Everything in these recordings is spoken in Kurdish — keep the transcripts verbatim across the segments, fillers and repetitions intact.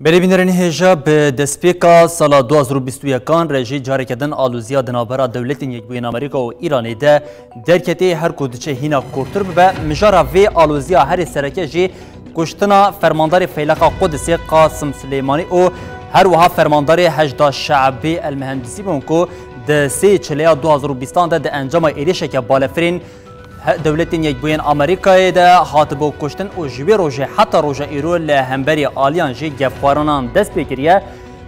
Belê bînerên hêja, bi destpêka sala du hazar û bîst û yekan re jî careke din aloziya di navbera Dewletên Yekbûyên Amerîka û Îranê de derketê, her ku diçe hîna kûrtir bibe. Mijara vê aloziya herî sereke jî kuştina fermandarê Feyleqa Qudisê Qasim Silêmanî û her wiha fermandarê Heşda Şe'bî El Mihendisî bûn ku di sê çileya du hazar û bîstan de di encama êrişeke balefirên he-, Dewletên Yekbûyên Amerîkayê de hatibû kuştin û ji wê rojê heta roja îro li hemberî aliyan jî gefxwarinan dest pê kiriye.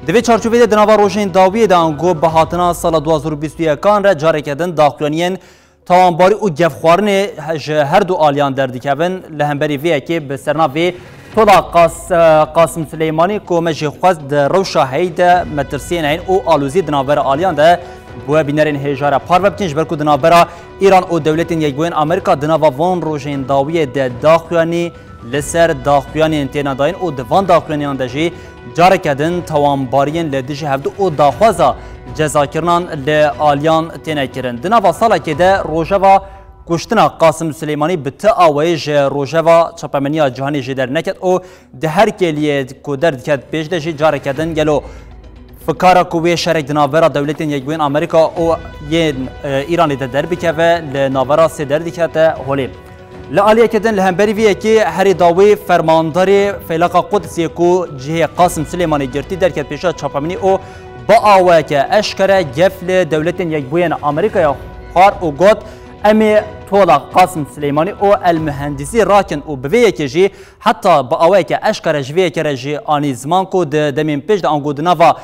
Di vê çarçovê de di nava rojên dawiyê de ango bi hatina sala du hazar û bîst û yekan re careke din daxuyaniyên tawanbarî û gefxwarinê he-, ji her du aliyan derdikevin. Li hemberî vê yekê bi sernavê Tola Qas-, Qasim Sileymanî ku me jî xwest di rewşa heyî de metirsiyên heyîn û alozî di navbera aliyan de bi we bînerên hêja re parve bikin, ji ber ku di navbera Îran û Dewletên Yekbûyên Amerîka di nava van rojên dawiyê de daxuyanî li ser daxuyanên têne dayîn û di van daxuyaniyan de jî careke din tawanbariyên li dijî hevdu û daxwaza cezakirinan li aliyan têne kirin. Di nava salekê de rojeva kuştina Qasim Silêmanî bi ti awayî ji rojeva çapemeniya cîhanê jê derneket û di her kêliyê ku derdiket pêş de jî careke din gelo fikara ku wê şerek di navbera Dewletên Yekbûyên Amerîka û yên, e, Îranê de derbikeve, li navbera sê derdikete holê. Li aliyeke din li hemberî vê yekê herî dawî fermandarê Feylaqa Qudisê ku cihê Qasim Silêmanî girtî derket pêşiya çapemenî û bi awayeke eşkere gef li Dewletên Yekbûyên Amerîkaya xwar û got, "Em ê tola Qasim Silêmanî û El Mihendisî rakin" û bi vê yekê jî heta bi awayeke eşkere ji vê yekê re jî anî ziman ku di demên pêş de ango di nava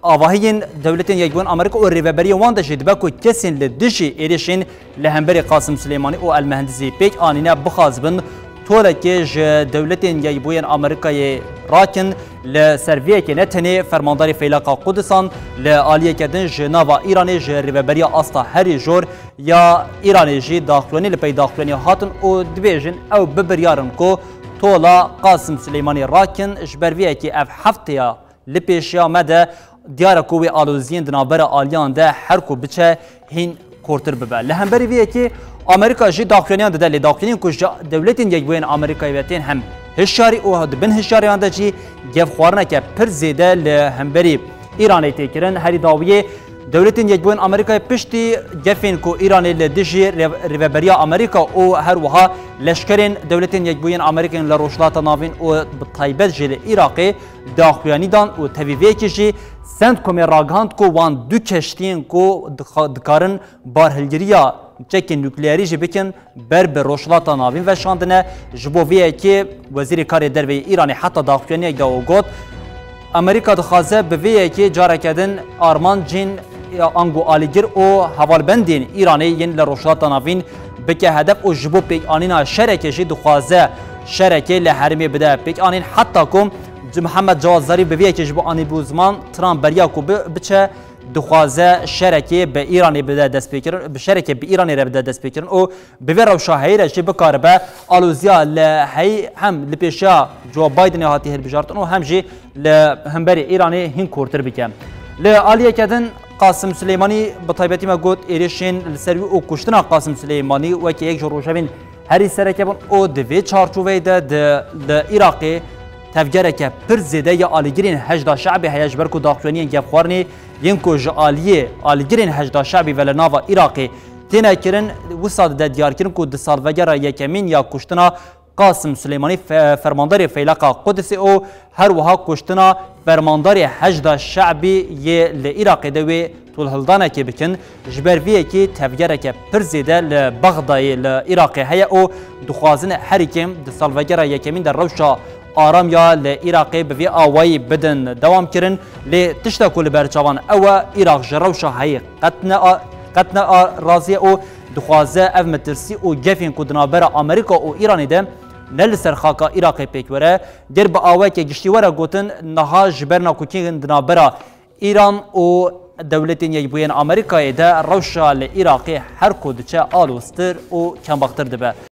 avahiyên Dewletên Yekbûyên Amerîka û rêveberiyên wan de jî dibe ku kesên li dijî êrişên li hemberî Qasim Silêmanî û El Mihendisî pêk anîne bixwazibin tolekê ji Dewletên Yekbûyên Amerîkayê rakin. Li ser vê yekê ne tenê fermandarê Feylaqa Qudisan, li aliyeke din ji nava Îranê ji rêveberiya asta herî jor ya Îranê jî daxuyanî li pey daxuyanî hatin û dibêjin ew bi biryar in ku tola Qasim Silêmanî rakin. Ji ber vê yekê ev hefteya li pêşiya me de diyar e ku wê aloziyên di navbera aliyan de her ku biçe hîn kûrtir bibe. Li hemberî vê yekê Amerîka jî daxuyaniyan dide, lê daxuyaniyên ku ji Dewletên Yekbûyên Amerîkayê ve tên hem hişyarî û di bin hişyariyan de jî gefxwarineke pir zêde li hemberî Îranê tê kirin. Herî dawiyê Dewletên Yekbûyên Amerîkayê piştî gefên ku Îranê li dijî rêv-, rêveberiya Amerîka û her wiha leşkerên Dewletên Yekbûyên Amerîkayên li Rojhilata Navîn û bi taybet jî li Iraqê daxuyanî dan û tevî vê yekê jî CENTCOMê ragihand ku wan du keştiyên ku dixa-, dikarin barhilgiriya çekên nukleerî jî bikin, ber bi Rojhilata Navîn veşandine. Ji bo vê yekê Wezîrê Karê Derve yê Îranê heta daxuyaniyek da û got, Amerîka dixwaze bi vê yekê careke din armancên ango alîgir û hevalbendên Îranê yên li Rojhilata Navîn bike hedef û ji bo pêkanîna şerekê jî dixwaze şerekê li herêmê bide pêkanîn, heta ku Mihemed Cewad Zarîf bi vê yekê ji bo anîbû ziman, Trump beriya ku bi-, biçe, dixwaze şerekê bi Îranê bide destpêkirin, bi şerekê bi Îranê re bide destpêkirin û bi vê rewşa heyî re jî bikaribe aloziya li heyî hem li pêşiya Joe Bidenê hatî hilbijartin û hem jî li hemberî Îranê hîn kûrtir bike. Li aliyeke din Qasim Silêmanî bi taybetî me got êrişên li ser wî û kuştina Qasim Silêmanî weke yek ji rojevên herî sereke bûn û di vê çarçoveyê de di, li Iraqê tevgereke pir zêde ya alîgirên Heşda Şe'bê heye, ji ber ku daxuyaniyên gefxwarinê yên ku ji aliyê alîgirên Heşda Şe'bî ve li nava Iraqê têne kirin, wisa dide diyarkirin ku di salvegera yekemîn ya kuştina Qasim Silêmanî fe-, fermandarê Feyleqa Qudisê û her wiha kuştina fermandarê Heşda Şe'bî yê li Iraqê de wê tolhildanekê bikin. Ji ber vê yekê tevgereke pir zêde li Bexdayê li Iraqê heye û dixwazin herî kêm di salvegera yekemîn de rewşa aram ya li Iraqê bi vê awayî bidin dewam kirin. Lê tişta ku li ber çavan ew e, Iraq ji rewşa heyî qet ne a-, qet ne a-, razî ye û dixwaze ev metirsî û gefên ku di navbera Amerîka û Îranê de ne li ser xaka Iraqê pêk were. Ger bi awayeke giştî were gotin, niha ji ber nakokiyên di navbera Îran û Dewletên Yekbûyên Amerîkayê de rewşa li Iraqê her ku diçe aloztir û kembextir dibe.